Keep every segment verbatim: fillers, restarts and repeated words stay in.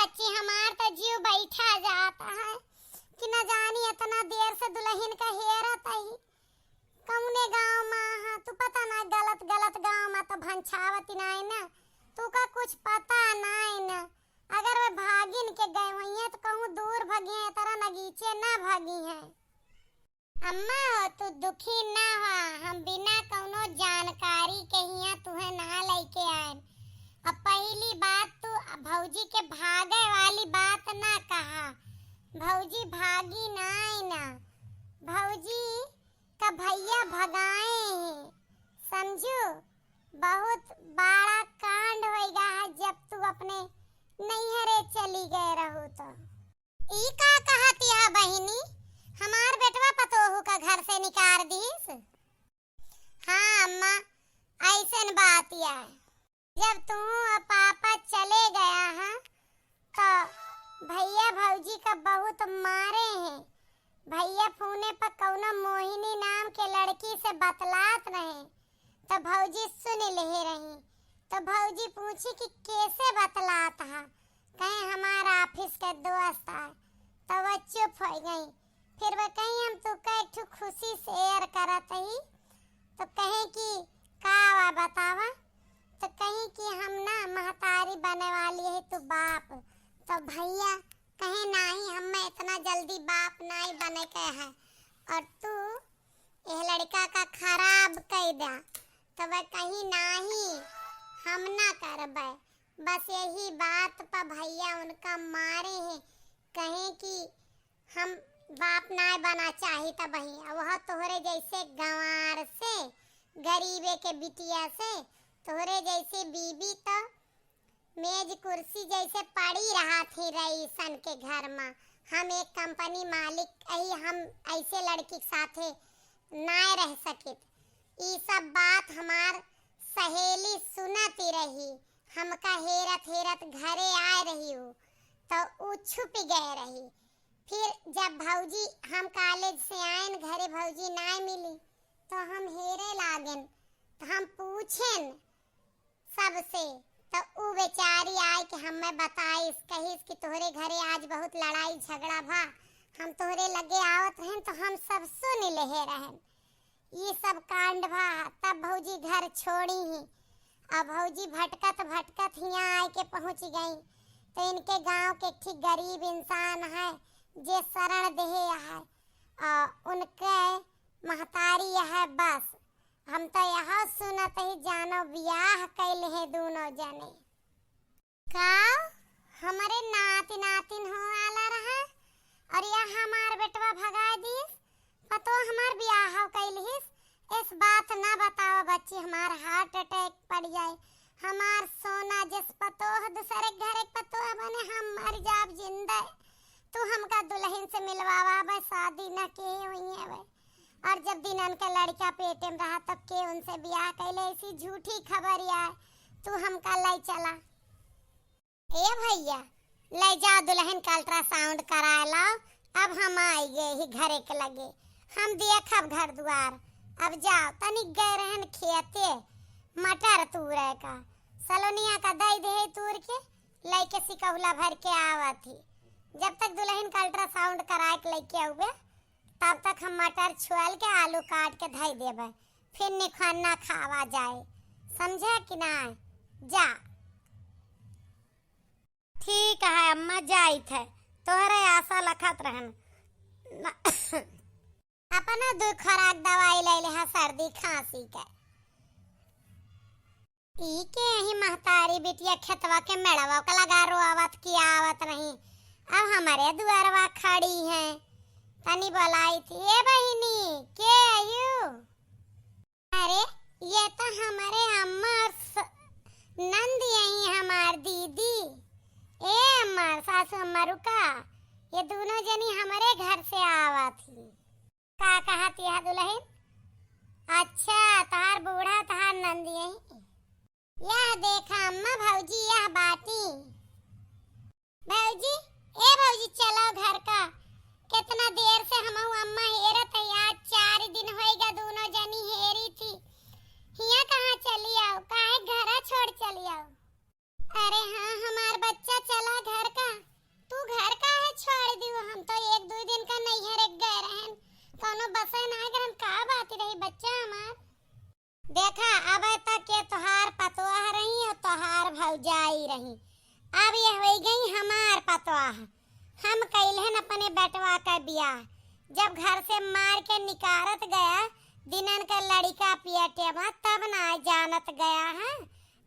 बच्ची, हमार तो जीव बैठा जाता है कि न जानी इतना देर से दुलहिन का हेरत ही, कौने गाँव मा हा तू, पता ना गलत गलत गाँव मा तो भंछावत नाई ना, तू का कुछ पता नाई ना। अगर वे भागिन के गए हुई हैं तो कहूँ दूर भगी हैं, तरह नगीचे ना भगी हैं। अम्मा हो, तू दुखी ना हुआ, हम बिना कौनो जानकारी के हियाँ तुहे ना लइके आएन। अब पहली बात तू भौजी के भागे वाली बात ना कहा, भौजी भागी नाई ना, भौजी का भैया भगाए हैं, समझू? बहुत बड़ा कांड होइगा है जब तू अपने नैहरे चली गए रहू तो। ई का कहत यह बहिनी, हमार बेटवा पतोहू का घर से निकार दीस? हाँ अम्मा, ऐसन बात या। जब तू और पापा चले गया है तो भैया भौजी का बहुत मारे हैं। भैया फोने पर कौनो मोहिनी नाम के लड़की से बतलात रहे तो भौजी सुन ले रही। तो भौजी पूछी कि कैसे बतलात हा, कहे हमार office के दोस्त आए। तो वह चुप हो गई। फिर वह कहीं हम तो कह ठू खुशी share करत ही तो कहे कि का वा बतावा, तो कहीं कि हम ना महतारी बने वाली है तू बाप। तो भैया कहे नाही, हम इतना जल्दी बाप नाही बने के है और तू यह लड़का का खराब कह द्या। तो वह कहीं नाही, हम ना करबे। बस यही बात पर भैया उनका मारे हैं, कहे कि हम बाप ना बना चाही तब ही। अब वह तोहरे जैसे गंवार से, गरीबे के बिटिया से, तोहरे जैसे बीबी तो मेज कुर्सी जैसे पड़ी रहा थी रईसन के घर में। हम एक कंपनी मालिक अही, हम ऐसे लड़की के साथे ना रह सकित। ई सब बात हमार सहेली सुनती रही, हमका हेरत हेरत घरे आए रही हूँ, तो ऊ छुप गए रही। फिर जब भौजी हम college से आयन घरे, भौजी ना मिली, तो हम हेरे लागेन, तो हम पूछेन सबसे, तो ऊ बेचारी आए के हमें बताइस, कहिस कि तोहरे घरे आज बहुत लड़ाई झगड़ा भा, हम तोहरे लगे आवत रहन तो हम सब सुन लेहे रहन। ई सब कांड भा, तब भौजी घर छोड़ी ही। अब भौजी भटकत भटकत हियाँ आए के पहुँच गई, तो इनके गांव के एक ठीक गरीब इंसान है, जे शरण देहे है, आ उनके महतारी है। बस हम तो यह सुनत ही जानो बियाह कैले हैं दोनों जने। का हमरे नाती नातिन हो आला रहा और यह हमार बेटवा भगा दीस? पतो हमार बियाह कैलहिस, इस बात ना बताओ बच्ची, हमार heart attack पड़ जाए। हमार सोना जिस पतोह दूसरे घर एक पतोह बने, हम मर जाब जिंदा। तू हमका दुल्हन से मिलवावा बे, शादी न किए हुई है बे। और जब दिनन के लड़का पेटे में रहा तब के उनसे बियाह कैले, ऐसी झूठी खबर या तू हमका लाई चला। ए भैया, ले जाओ दुल्हन का ultrasound कराए लाओ। अब हम आई गए ही घरे के लगे, हम देखब घर दुआर। अब जाओ, तनिक गए रहन खेते मटर तूरे का, सलोनिया का दई दे तूर के, लइके सिकहुला भर के आवत ही। जब तक दुल्हन का ultrasound कराए के लइके आउबे, तब तक हम मटर छुअल के आलू काट के धई देबे, फिर निखन्ना खावा जाए, समझे कि ना? जा। ठीक है अम्मा, जाइत है, तोहरे आशा लखत रहन। अपना दो खुराक दवाई ले ले, हाँ, सर्दी खांसी के। ई के यही महतारी बिटिया खेतवा के मेड़वा के लगा रोआवत की आवत रही, अब हमारे दुआरवा खड़ी है। तनी बोलाई थी, "ए बहिनी, के आयु?" अरे, ये तो हमारे अम्मा और स-, नंद यही हमार दीदी। ए अम्मा, सासू अम्मा रुका, ये दोनों जनी हमारे घर से आवा थी। का कहत यह दुल्हन? अच्छा, तहार बूढ़ा तहार नंद यही। यह देखा अम्मा, भौजी यह बाटी। भौजी, ए भौजी, चलो घर का, कितना देर से हमहू अम्मा हेरत है, आज चार दिन होइगा दोनों जनी हेरी थी। हिया कहाँ चली आओ, काहे घरा छोड़ चली आओ? अरे हाँ हमार बच्चा, चला घर का, खा, अब तक ये तोहार पतोह रही और तोहार भौजाई रही, अब ये होइ गई हमार पतोह। हम कइलहन अपने बेटवा का बियाह, जब घर से मार के निकारत गया, दिनन का लड़िका पियटे मा, तब ना जानत गया है,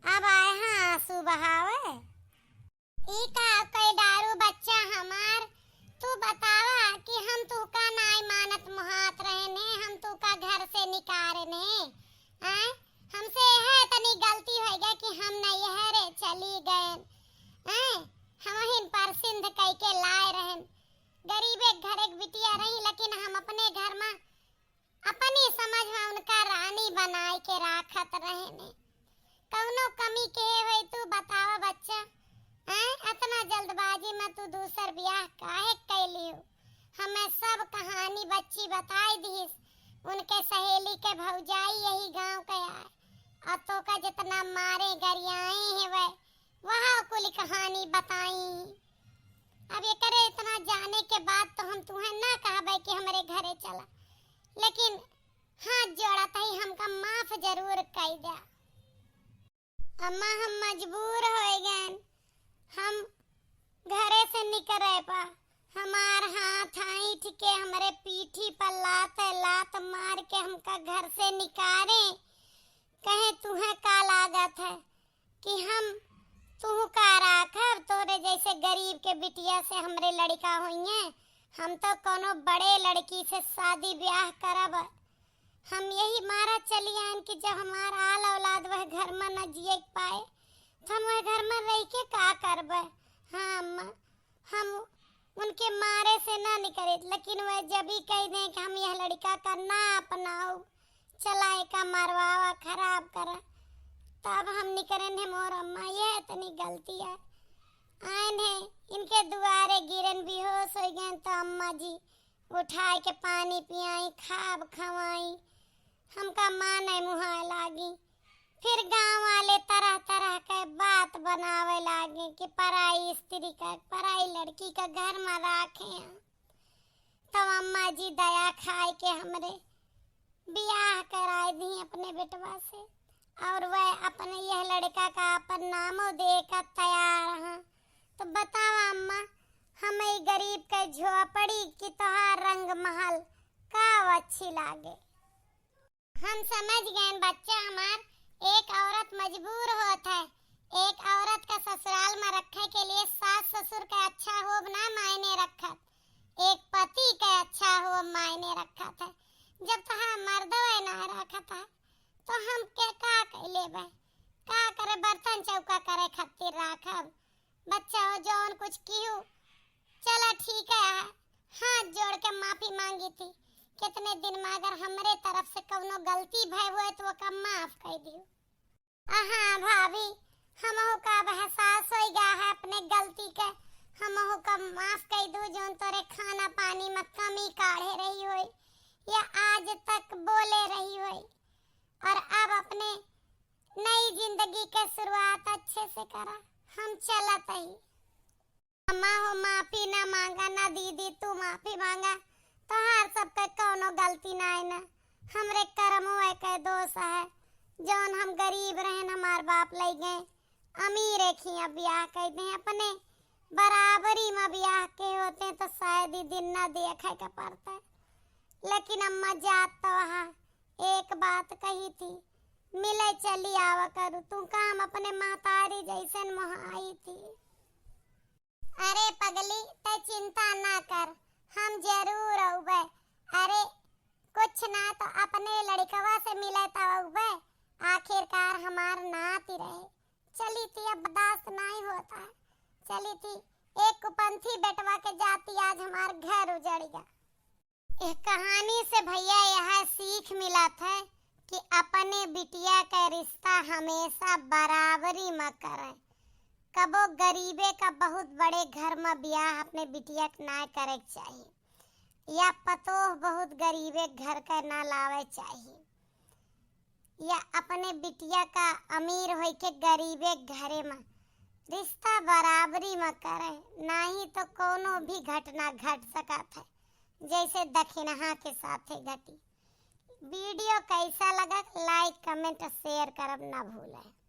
अब आए हैं आंसू बहावे। ई का कई डारू बच्चा हमार, तू बतावा कि हम तू का नाई मानत मुहात रहने, हम तू का घर से निकारे ने, आए? हमसे यह तनी गलती होइ गया कि हम नैहरे चली गए, आए? हम हिन पर सिंध कई के लाए रहन, गरीबे घर एक बिटिया रही, लेकिन हम अपने घर मा अपनी समझ मा उनका रानी बनाए के राखत रहेने। कौनो कमी के होई तू बतावा बच्चा? हैं? अतना जल्दबाजी मा तू दूसर बियाह काहे कैली हो? हमें सब कहानी बच्ची बताई दिहिस। उनके सहेली के भौजाई यही गांव के आए, और तो का जितना मारे गरियाए हैं वह, वह कुल कहानी बताई। अब एकरे इतना जाने के बाद तो हम तुहें ना कहबे कि हमरे घरे चला, लेकिन हाथ जोड़त ही हमका माफ जरूर कई द्या। अम्मा, हम मजबूर होइ गएन, हम घरे से निकरे पा हमार हाथ ऐंठ के हमरे पीठी पर लात लात मार के हमका घर से निकारे। कहे, तुहें का लागत है कि हम तुहू का राखब? तोहरे जैसे गरीब के बिटिया से हमरे लड़िका होइहें? हम तो कोनो बड़े लड़की से शादी ब्याह करब। हम यही मारा चली आएन कि जब हमार आल औलाद वह घर में न जिए के पाए, तो हम वह घर में रह के का करबे? हाँ अम्मा, हम उनके मारे से ना निकरे, लेकिन वह जब ही कह दें कि हम यह लड़िका का ना अपनाऊ, चला एका मरवावा, खराब करा, तब हम निकरेन है मोर अम्मा, यह इतनी गलती है। आएन है, इनके दुआरे गिरेन, बेहोश होइ गएन, तो अम्मा जी उठाए के पानी पियाई, खाब खवाई, हमका माने मुहाए लागी। फिर गांव वाले तरह तरह के बात बनावे लागे कि पराई स्त्री का, पराई लड़की का घर में राखे हैं। तब अम्मा जी दया खाए के हमरे बियाह कराए दी अपने बेटवा से, और वह अपने यह लड़का का अपन नामो दे का तैयार हैं। तो बतावा अम्मा, हम ई गरीब के झोपड़ी की तोहार रंग महल का अच्छी लागे? हम समझ गएन बच्चा हमार, एक औरत मजबूर होत है, एक औरत का ससुराल में रखे के लिए सास ससुर का अच्छा होब ना मायने रखत, एक पति का अच्छा होब मायने रखत है। जब तोहार मर्दवे ना रखत है, तो हम के का कइ लेबे? का करे, बर्तन चौका करे खातिर राखब? बच्चा हो, जौन कुछ किहू, चला ठीक है, हाथ जोड़ के माफी मांगी थी। कितने दिन में अगर हमरे तरफ से कौनो गलती भय हुए तो ओका माफ कर दियो। हाँ भाभी, हमहू का अब एहसास होइ गया है अपने गलती के, हमहू का माफ कर दू, जौन तोरे खाना पानी में कमी काढ़े रही होई या आज तक बोले रही होई, और अब अपने नई जिंदगी के शुरुआत अच्छे से करा। हम चलत ही। अम्मा हो, माफी ना मांगा, ना दीदी तू माफी मांगा, तोहार सबके कौनो गलती ना है ना, हमरे करमो के दोष है, जौन हम गरीब रहन हमार बाप लइ गए, अमीर एक ही अब ब्याह कर दे अपने बराबरी में ब्याह के होते तो शायद ई दिन ना देखे के पड़ते, लेकिन अम्मा जात तो वहाँ एक बात कही थी, मिले चली आवा करू, तू का हम अपने महतारी जैसन मोहाई थी। अरे पगली, तै चिंता ना कर, हम जरूर अउबे। अरे कुछ ना तो अपने लड़कवा से मिले तो अउबे, आखिरकार हमार नाती रहे। चली थी, अब बर्दाश्त नहीं होता है, चली थी, एक कुपंथी बेटवा के जाती आज हमार घर उजड़ गया। एह कहानी से भैया यह सीख मिलत है कि अपने बिटिया के रिश्ता हमेशा बराबरी में करें। कबो गरीबे का बहुत बड़े घर में बियाह अपने बिटिया के ना करे के चाही, या पतोह बहुत गरीबे घर के ना लावे चाही, या अपने बिटिया का अमीर होई के गरीबे घरे में रिश्ता बराबरी में करे, नाही तो कोनो भी घटना घट सकत है, जैसे दखिनहा के साथे घटी। वीडियो कैसा लगा, like, comment, share करब ना भूले।